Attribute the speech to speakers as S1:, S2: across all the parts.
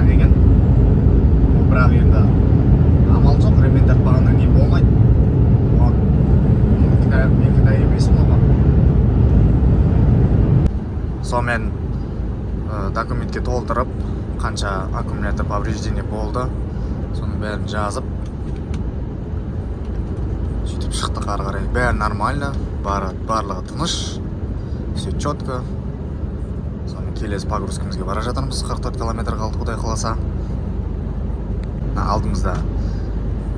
S1: тартқан екен. Ол бірақ енді амал жоқ, ремень тартпағаннан кейін болмайды. Оған мен кінә емеспін оған. Сонымен документке толтырып, қанша аккумулятор повреждение болды, соның бәрін жазып, сөйтіп шықтық ары қарай. Бәрі нормально, бары, барлығы тыныш, все четко. Сонымен келесі погрузкамызге бара жатырмыз. 44 километр қалды, құдай қаласа. Мына алдымызда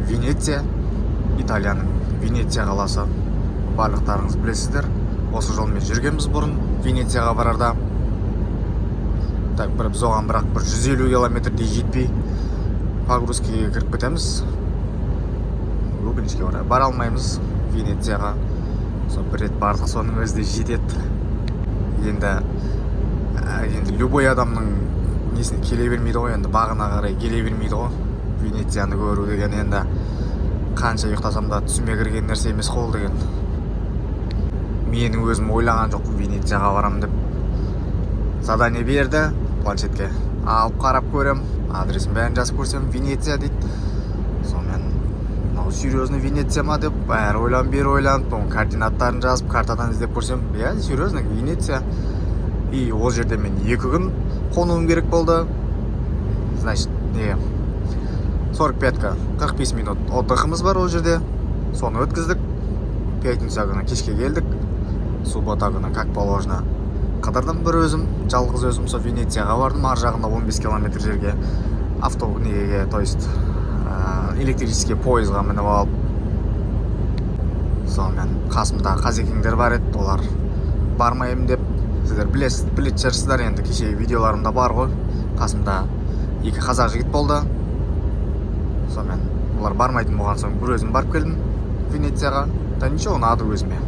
S1: Венеция, Италияның Венеция қаласы. Барлықтарыңыз білесіздер, осы жолмен жүргенбіз бұрын Венецияға барарда. Так, бір біз оған бірақ бір 150 километрдей жетпей погрузкаға кіріп кетеміз. Өкінішке орай, бара алмаймыз Венецияға. Сол бір рет бардық, соның өзі де жетеді енді. Енді любой адамның несіне келе бермейді ғой, енді бағына қарай келе бермейді ғой. Венецияны көру деген енді қанша ұйықтасам да түсіме кірген нәрсе емес қой ол деген. Менің өзім ойлаған жоқпын Венецияға барамын деп. Задание берді планшетке, алып қарап көрем, адресін бәрін жазып көрсем, Венеция дейді. Сонымен мынау серьезно Венеция ма деп бәрі ойланып, бері ойланып, оның координаттарын жазып, картадан іздеп көрсем, иә, серьезно Венеция. И ол жерде мен 2 күн қонуым керек болды. Значит, не 45-ка, 45 минут отдыхымыз бар ол жерде, соны өткіздік. Пятница күні кешке келдік, суббота күні, как положено, қыдырдым бір өзім, жалғыз өзім. Сол Венецияға бардым, ар жағында 15 километр жерге авто неге, то есть электрический пойызға мініп алып. Сонымен қасымда қазекеңдер бар еді, олар бармаймын деп. Сіздер білесіз, білетін шығарсыздар енді, кешегі видеоларымда бар ғой. Қасымда екі қазақ жігіт болды. Сонымен олар бармайтын болған соң, бір өзім барып келдім Венецияға. Да ничего, ұнады өзіме,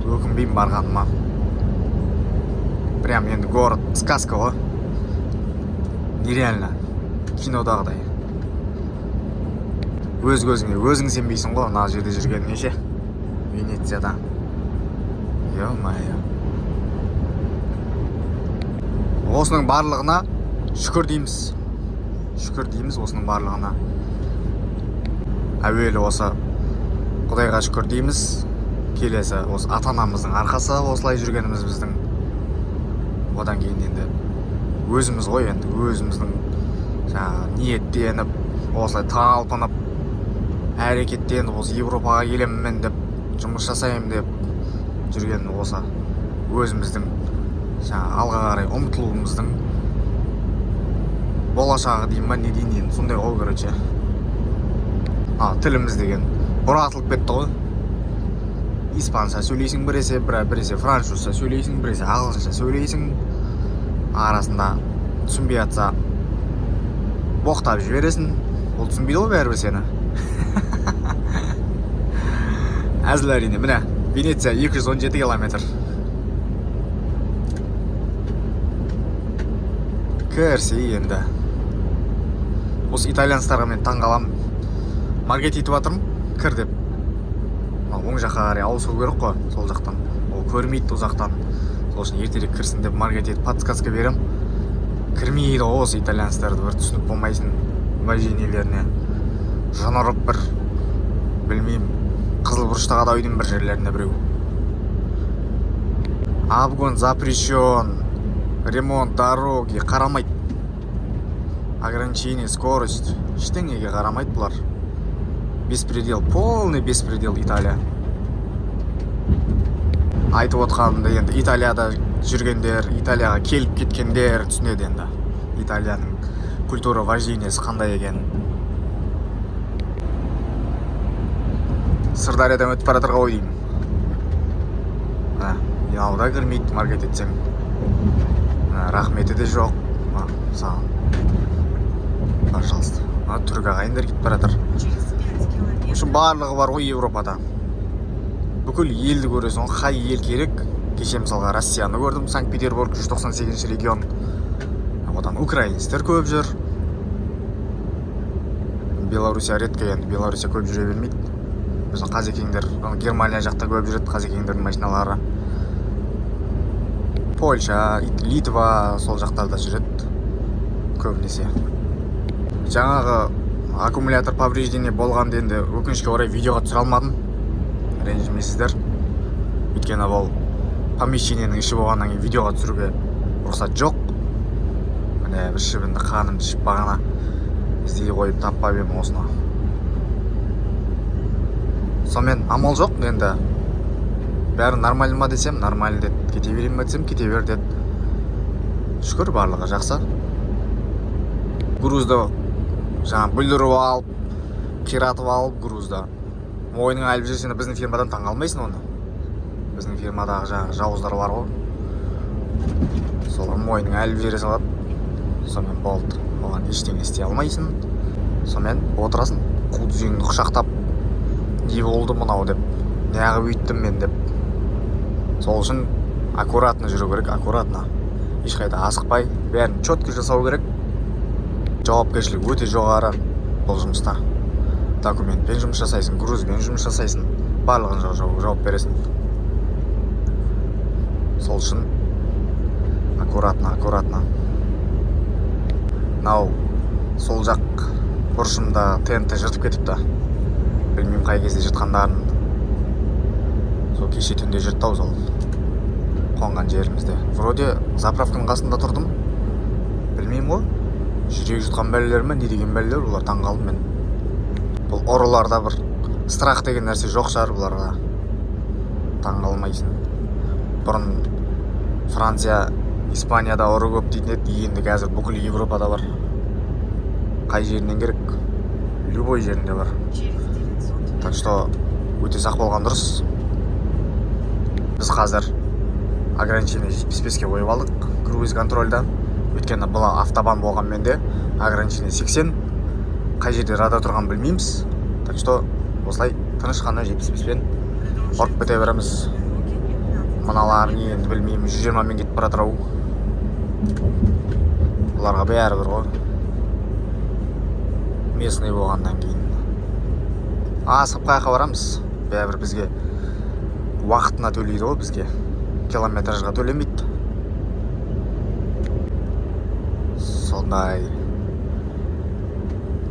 S1: өкінбеймін барғаныма. Прям енді город сказка ғой, нереально, кинодағыдай. Өз көзіңе өзің сенбейсің ғой мына жерде жүргеніңе ше, Венецияда. Ё-моё, осының барлығына шүкір дейміз, шүкір дейміз осының барлығына. Әуелі осы Құдайға шүкір дейміз. Келесі осы ата анамыздың арқасы осылай жүргеніміз біздің. Одан кейін енді өзіміз ғой, енді өзіміздің жаңағы ниеттеніп, осылай талпынып, әрекеттеніп, осы Европаға келемін мен деп, жұмыс жасаймын деп жүрген осы өзіміздің жаңағы алға қарай ұмтылуымыздың болашағы деймін ба, не дейін енді, сондай ғой, короче. А тіліміз деген бұратылып кетті ғой. Испанша сөйлейсің біресе, біресе французша сөйлейсің, біресе ағылшынша сөйлейсің. Арасында түсінбей жатса, боқтап жібересің. Ол түсінбейді ғой бәрібір сені. Әзіл, әрине. Міне, Венеция 217 километр. Кірсе енді. Осы итальянецтарға мен таңғаламын. Моргать етіп жатырмын, кір деп. Мына оң жаққа қарай ауысу керек қой, сол жақтан. Ол көрмейді ұзақтан. Сол үшін ертерек кірсін деп моргать етіп, подсказка беремін. Кірмейді ғой. Осы итальянецтерді бір түсініп болмайсың вождениелеріне. Жын ұрып бір, білмеймін, қызыл бұрыштағы да үйдің бір жерлерінде біреу. Обгон запрещен, ремонт дороги, қарамайды. Ограничение скорость, ештеңеге қарамайды бұлар. Беспредел, полный беспредел Италия. Айтып отқанымды енді Италияда жүргендер, Италияға келіп кеткендер түсінеді енді, Италияның культура вождениесі қандай екенін. Сырдариядан өтіп бара жатыр ғой деймін. Мына мынау да кірмейді моргать етсең. Мына рахметі де жоқ. Мына саған, пожалуйста. Мына түрік ағайындар кетіп бара жатыр.
S2: Через 5
S1: В общем,
S2: километров
S1: барлығы бар ғой Европада. Бүкіл елді көресің ғой, қай ел керек. Кеше, мысалға, Россияны көрдім, Санкт Петербург, 198 регион. Одан украинецтер көп жүр. Белоруссия редко енді, Белоруссия көп жүре бермейді. Біздің қазекеңдер ана Германия жақта көп жүреді, қазекеңдердің машиналары. Польша, Литва, сол жақтарда жүреді көбінесе. Жаңағы аккумулятор повреждение болғанды енді, өкінішке орай, видеоға түсіре алмадым, ренжімейсіздер. Өйткені бұл помещениенің іші болғаннан кейін видеоға түсіруге рұқсат жоқ. Міне, бір шыбынды қанымды ішіп, бағана іздей қойып, таппап едім осыны. Сонымен, амал жоқ енді. Бәрі нормально ма десем, нормально деді. Кете берейін ба десем, кете бер деді. Шүкір, барлығы жақсы. Грузды жаңағы бүлдіріп алып, қиратып алып, грузды мойныңа іліп жүрсең де, біздің фирмадан таң қалмайсың оны. Біздің фирмадағы жаңағы жауыздар бар ғой, солар мойныңа іліп жібере салады. Сонымен болды, оған ештеңе істей алмайсың. Сонымен отырасың қу тізеңді құшақтап, не болды мынау деп, неғып өйттім мен деп. Сол үшін аккуратно жүру керек, аккуратно, ешқайда асықпай, бәрін четко жасау керек. Жауапкершілік өте жоғары бұл жұмыста. Документпен жұмыс жасайсың, грузбен жұмыс жасайсың, барлығын жауап бересің. Сол үшін аккуратно, аккуратно. Мынау сол жақ бұрышымда ТНТ жыртып кетіпті. Білмеймін, қай кезде жыртқандарын. Сол кеше түнде жыртты ау. Сол қонған жерімізде, вроде, заправканың қасында тұрдым. Білмеймін ғой, жүрек жұтқан бәлелер ме, не деген бәлелер олар, таң қалдым мен. Бұл ұрыларда бір страх деген нәрсе жоқ шығар бұларда, таң қалмайсың. Бұрын Франция, Испанияда ұры көп дейтін еді, енді қазір бүкіл Европада бар. Қай жерінен керек, любой жерінде бар.
S2: Через 900
S1: Так что өте сақ болған дұрыс. Біз қазір ограничение 75-ке қойып алдық круиз контрольда, өйткені бұл автобан болғанмен де ограничение 80. Қай жерде радар тұрғанын білмейміз. Так что осылай тыныш қана 75-пен ұрып кете береміз. Мыналар не енді, білмеймін, 120-мен кетіп бара жатыр ау. Бұларға бәрібір ғой, местный болғаннан кейін. Асығып қай жаққа барамыз? Бәрібір бізге уақытына төлейді ғой, бізге километражға төлемейді. Сондай.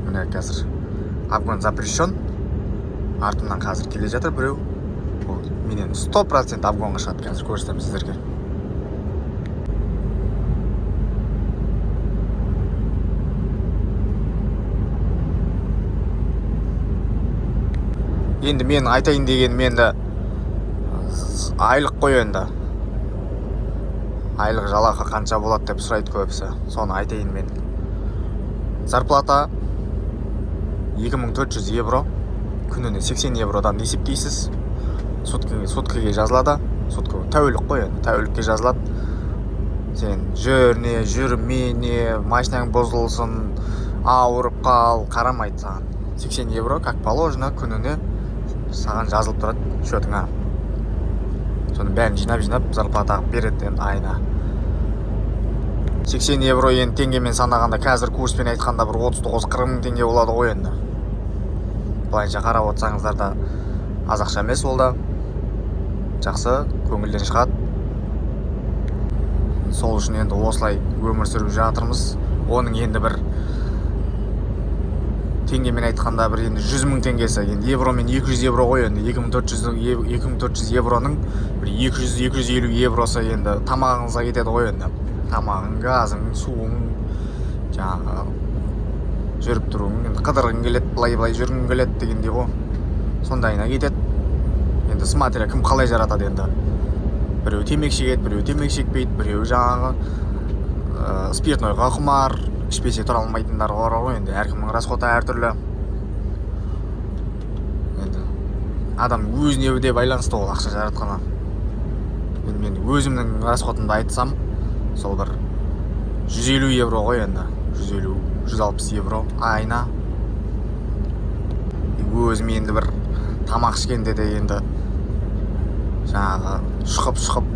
S1: Міне, қазір обгон запрещен. Артымнан қазір келе жатыр біреу, ол менен 100% обгонға шығады. Қазір көрсетемін сіздерге. Енді мен айтайын дегенім, енді айлық қой енді, айлық жалақы қанша болады деп сұрайды көбісі. Соны айтайын мен. Зарплата 2400 евро, күніне 80 евродан есептейсіз. Суткіге жазылады, сутка тәулік қой енді, тәулікке жазылады. Сен жүр не, жүрме не, машинаң бұзылсын, ауырып қал, қарамайды саған. 80 евро, как положено, күніне саған жазылып тұрады счетыңа. Соның бәрін жинап жинап зарплата қылып береді енді айына. 80 евро енді теңгемен санағанда, қазір курспен айтқанда, бір 39-40 мың теңге болады ғой енді. Былайынша қарап отырсаңыздар да, аз ақша емес, ол да жақсы, көңілден шығады. Сол үшін енді осылай өмір сүріп жатырмыз. Оның енді бір теңгемен айтқанда, бір енді 100 000 теңгесі, енді евромен 200 евро ғой енді. 2400, 2400 евроның бір 200-250 евросы енді тамағыңызға кетеді ғой енді. Тамағың, газың, суың, жаңағы жүріп тұруың, енді қыдырғың келеді, былай былай жүргің келеді дегендей ғой, сондайына кетеді енді. Смотря кім қалай жаратады енді. Біреу темекі шегеді, біреу темекі шекпейді, біреу жаңағы спиртнойға құмар, ішпесе тұра алмайтындар бар ғой енді. Әркімнің расходы әртүрлі енді, адам өзіне де байланысты ол ақша жаратқаны. Енді мен өзімнің расходымды айтсам, сол бір 150 евро ғой енді, 150-160 евро айына. Өзім енді бір тамақ ішкенде де енді жаңағы шұқып шұқып,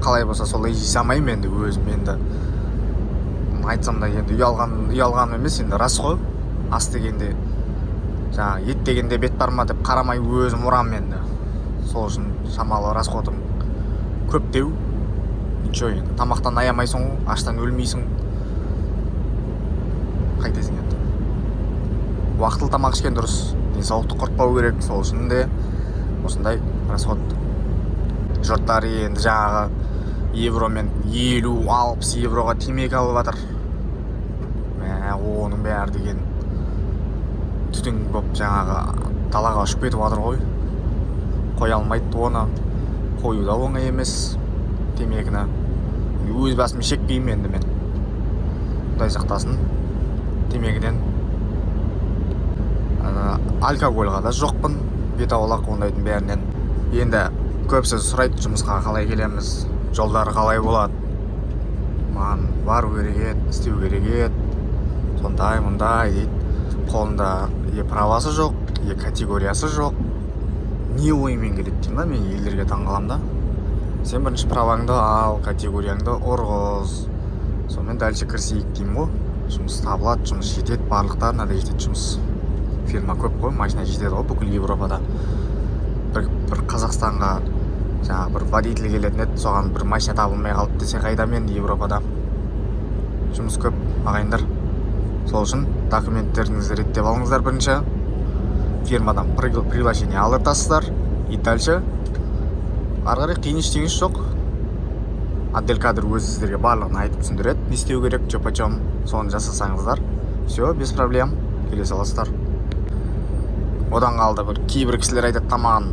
S1: қалай болса солай жей салмаймын енді. Өзім енді айтсам да, енді ұялған, ұялғаным емес енді, рас қой. Ас дегенде, жаңағы ет дегенде бет бар ма деп қарамай өзім ұрамын енді. Сол үшін шамалы расходым көптеу. Ничего, енді тамақтан аямайсың ғой, аштан өлмейсің. Қайтесің енді? Уақытылы тамақ ішкен дұрыс, денсаулықты құртпау керек. Сол үшін де осындай расход. Жұрттар енді жаңағы евромен 50-60 евроға темекі алып жатыр. Мә, оның бәрі деген түтін болып жаңағы далаға ұшып кетіп жатыр ғой. Қоя алмайды оны, қою да оңай емес темекіні. Өз басым шекпеймін енді мен, құдай сақтасын темекіден. Алкогольға да жоқпын, бет аулақ ондайдың бәрінен. Енді көбісі сұрайды, жұмысқа қалай келеміз, жолдары қалай болады, маған бару керек еді, істеу керек еді, сондай мындай дейді. Қолында е правасы жоқ, е категориясы жоқ, не оймен келеді деймін да. Мен елдерге таңқаламын да. Сен бірінші праваңды ал, категорияңды ұрғыз, сонымен дальше кірісейік деймін ғой. Жұмыс табылады, жұмыс жетеді, барлықтарына да жетеді жұмыс. Фирма көп қой, машина жетеді ғой бүкіл Европада. Бір Қазақстанға жаңағы бір водитель келетін еді, соған бір машина табылмай қалды десе қайдам енді? Европада жұмыс көп, ағайындар. Сол үшін документтеріңізді реттеп алыңыздар бірінші, фирмадан приглашение алдыртасыздар, и дальше ары қарай қиын ештеңесі жоқ. Отдел кадр өзі сіздерге барлығын айтып түсіндіреді, не істеу керек, че почем. Соны жасасаңыздар, все, без проблем келе саласыздар. Одан қалды, бір кейбір кісілер айтады да маған: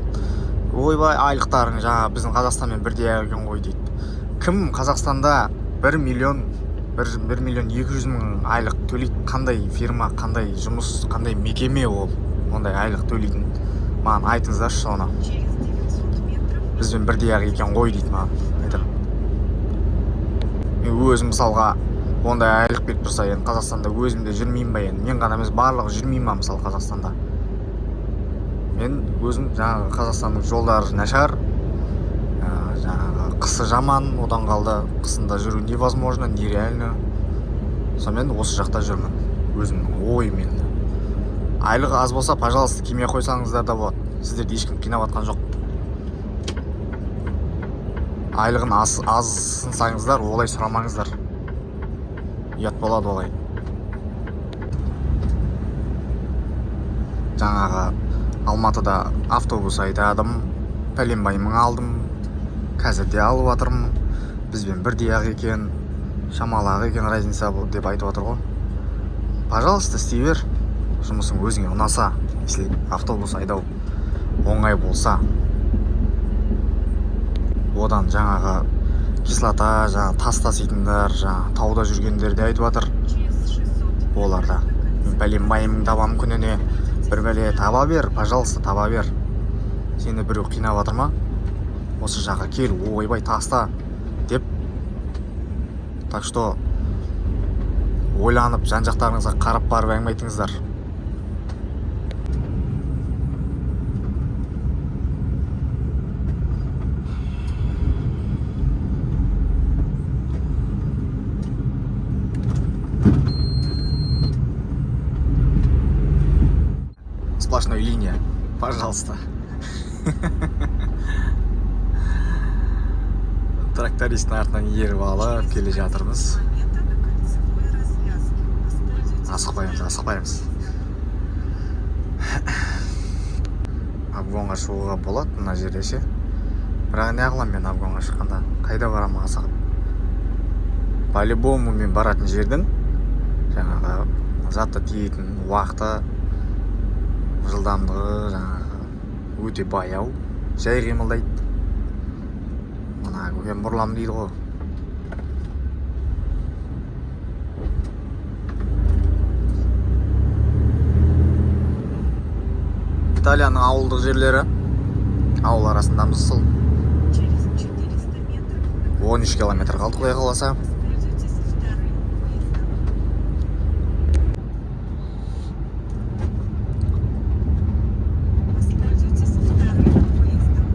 S1: «Ойбай, айлықтарың жаңағы біздің Қазақстанмен бірдей екен ғой», – дейді. Кім Қазақстанда 1 миллион, 1 миллион 200 мың айлық төлейді? Қандай фирма, қандай жұмыс, қандай мекеме ол ондай айлық төлейтін? Маған айтыңыздаршы соны.
S2: Через 900 метров
S1: «Бізбен бірдей ақ екен ғой», – дейді маған айтады. Мен өзім мысалға ондай айлық беріп тұрса, енді Қазақстанда өзім де жүрмеймін ба енді? Мен ғана емес, барлығы жүрмей ма? Мысалы, Қазақстанда мен өзім жаңағы Қазақстанның жолдары нашар, жаңағы қысы жаман, одан қалды қысында жүру невозможно, нереально. Сонымен осы жақта жүрмін. Өзімнің ойым енді, айлығы аз болса, пожалуйста, келмей ақ қойсаңыздар да болады, сіздерді ешкім қинап жатқан жоқ. Айлығын аз сынсаңыздар, олай сұрамаңыздар, ұят болады олай. Жаңағы Алматыда автобус айдадым, пәленбай мың алдым, қазір де алып жатырмын, бізбен бірдей ақ екен, шамалы ақ екен разница бұл деп айтып жатыр ғой. Пожалуйста, істей бер, жұмысың өзіңе ұнаса, если автобус айдау оңай болса. Одан жаңағы кислота, жаңағы тас таситындар, жаңағы тауда жүргендер де айтып жатыр.
S2: Через 600
S1: Олар да
S2: метров на
S1: «Мен пәленбай мың табамын күніне», бір бәле. Таба бер, пожалуйста, таба бер. Сені біреу қинап жатыр ма, осы жаққа кел, ойбай, таста деп? Так что ойланып, жан жақтарыңызға қарап барып әңгіме айтыңыздар. Сплошной линия, пожалуйста. Трактористтің артынан еріп алып
S2: Через
S1: келе жатырмыз.
S2: 1 километр на кольцевой развязке. Воспользуйтесь
S1: Асықпаймыз,
S2: вторым
S1: асықпаймыз.
S2: выездом.
S1: Обгонға шығуға болады мына жерде ше, бірақ не қыламын мен обгонға шыққанда? Қайда барамын асығып? По любому мен баратын жердің жаңағы затты тиейтін уақыты, жылдамдығы жаңағы өте баяу, жай қимылдайды. Мына көкем бұрыламын дейді ғой. Италияның ауылдық жерлері, ауыл арасындамыз сол.
S2: Через 400 метров на
S1: 13 километр қалды, құдай қаласа.
S2: Воспользуйтесь вторым выездом. Воспользуйтесь вторым выездом.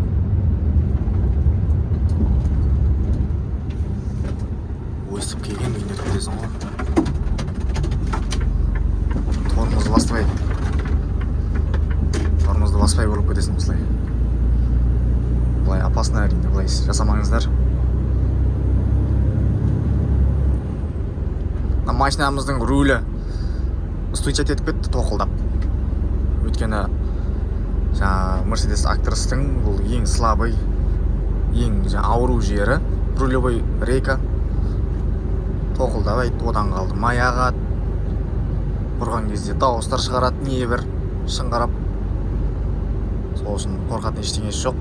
S1: Өстіп келген үйіне кетесің ғой, тормозды баспай, тормозды баспай бұрылып кетесің осылай. Былай опасно, әрине, былай жасамаңыздар. Машинамыздың рулі стучать етіп кетті, тоқылдап. Өйткені жаңағы Мерседес Актростың бұл ең слабый, ең жаңа ауру жері рулевой рейка тоқылдап айтты. Одан қалды май ағады, бұрған кезде дауыстар шығарады, небір шыңғырап. Сол үшін қорқатын ештеңесі жоқ.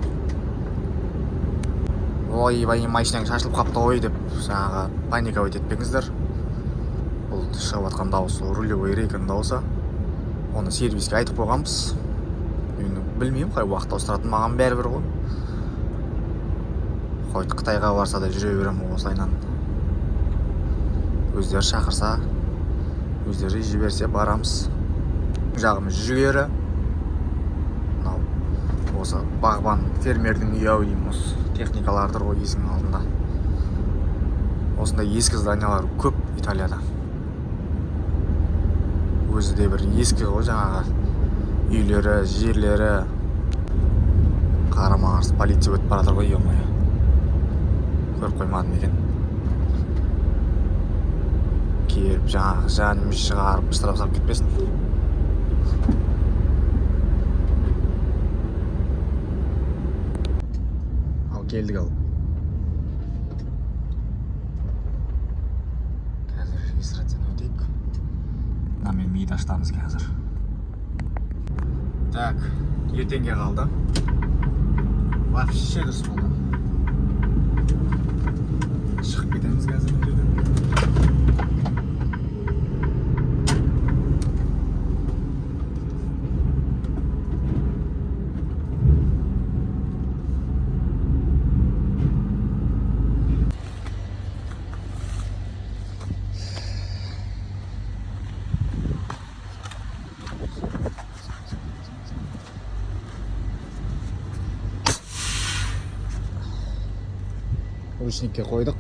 S1: Ойбай, машинаң шашылып қапты ғой деп жаңағы паниковать етпеңіздер. Бұл шығып жатқан дауыс ол рулевой рейканың дауысы. Оны сервиске айтып қойғанбыз. Енді білмеймін қай уақытта ауыстыратынын, маған бәрібір ғой. Хоть Қытайға барса да жүре беремін осылайынан. Өздері шақырса, өздері жіберсе, барамыз. Жағымыз жүгері. Мынау осы бағбан, фермердің үйі ау деймін. Осы техникалар тұр ғой есігінің алдында. Осындай ескі зданиялар көп Италияда. Өзі де бір ескі ғой жаңағы үйлері, жерлері. Қарама қарсы полиция өтіп бара жатыр ғой. Ё-моё, көріп қоймадым екен. Келіп жаңағы жанымыз шығарып, штраф салып кетпесін. Ал келдік. Ал қазір регистрацияны өтейік. Мынамен миды ашытамыз қазір. Так, ертеңге қалды. Вообще дұрыс болды. Шығып кетеміз қазір мына жерден. Ручникке қойдық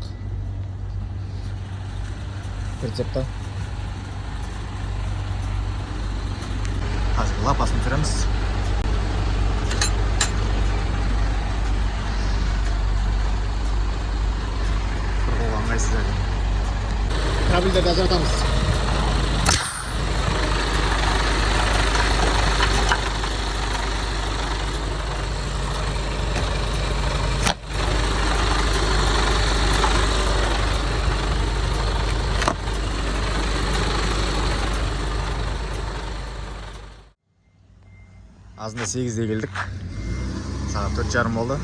S1: прицепті. Қазір лапасын түсіреміз. Бір қолға ыңғайсыз екен. Кабельдерді ажыратамыз. Азында 8-де келдік, сағат 4:30 болды.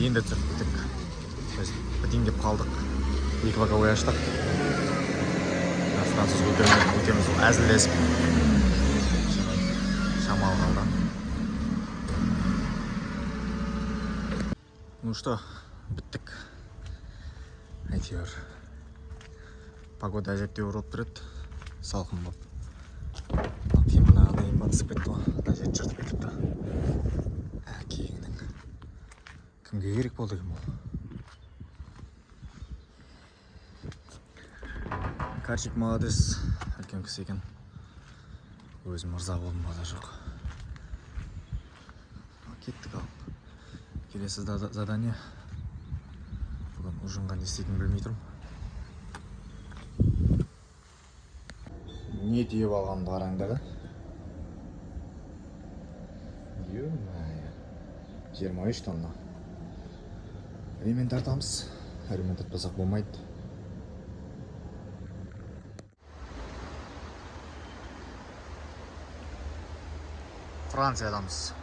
S1: Енді түсіріп біттік. Біз бітейін деп қалдық. Екі боковой аштық. Француз өтеміз әзілдесіп, шамалы қалды. Ну что, біттік әйтеуір. Погода әжептәуір болып тұр еді, салқын болып. Темір ысып кетті ғой, мына жер жыртып кетіпті. Әкеңнің, кімге керек болды екен бұл? Карчик молодец, үлкен кісі екен. Өзім ырза болдым, базар жоқ. Ал, кеттік. Ал келесі задание. Бүгін ужинға не істейтінімді білмей тұрмын. Не түйіп алғанымды қараңдар да. Ё-моё, 23 тонна. Ремень тартамыз. Ремень тартпасақ болмайды. Франциядамыз,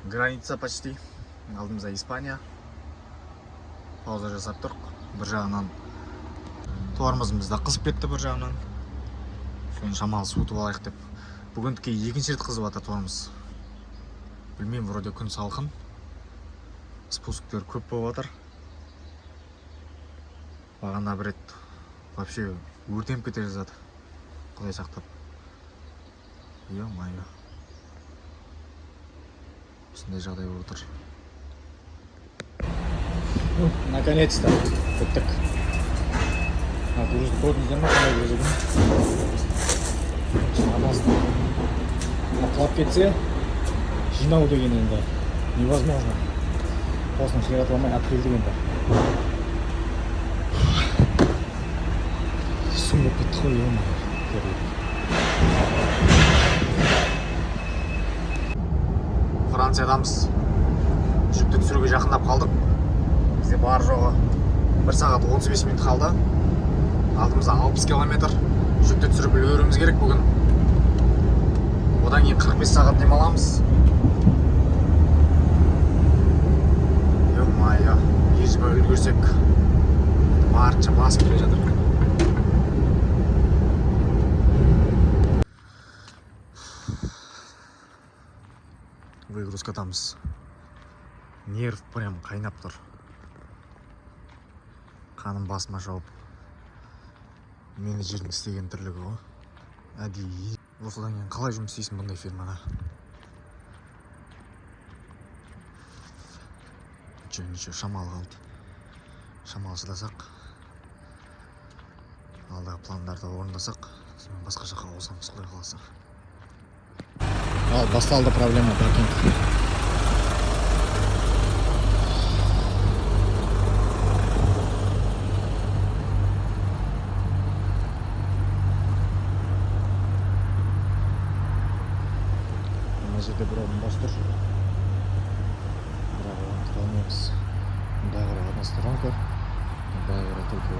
S1: граница почти алдымызда, Испания. Пауза жасап тұрық. Бір жағынан тормозымыз да қызып кетті, бір жағынан соны шамалы суытып алайық деп. Бүгіндікке екінші рет қызып жатыр тормоз. Білмеймін, вроде күн салқын, спусктер көп болып жатыр. Бағана бір рет вообще өртеніп кете жаздады, құдай сақтап. Ё-моё, осындай жағдай болып отыр. Ну, наконец-то біттік. Мына грузды көрдіңіздер ма, қандай груз екен? Опасно. Мына құлап кетсе, жинау деген енді невозможно. Осыны қиратып алмай алып келдік енді. Сұм болып кетті ғой, ё. Франциядамыз, жүкті түсіруге жақындап қалдық. Бізде бар жоғы 1 сағат 35 минут қалды. Алдымызда 60 километр. Жүкті түсіріп үлгеруіміз керек бүгін. Одан кейін 45 сағат демаламыз. Ё-моё, лишь бы үлгерсек. Барынша басып келе жатыр. Выгрузкадамыз. Нерв прям қайнап тұр, қаным басыма жауып. Менеджердің істеген тірлігі ғой әдейі. Осыдан кейін қалай жұмыс істейсің бұндай фирмада? Ничего, ничего, шамалы қалды. Шамалы шыдасақ, алдағы пландарды орындасақ, сонымен басқа жаққа ауысамыз, құдай қаласа. Ал басталды проблема. Прикинь. Мына жерде бір орын бос тұр, бірақ оған тұра алмаймыз. Мында қарай односторонка, былай қарай только.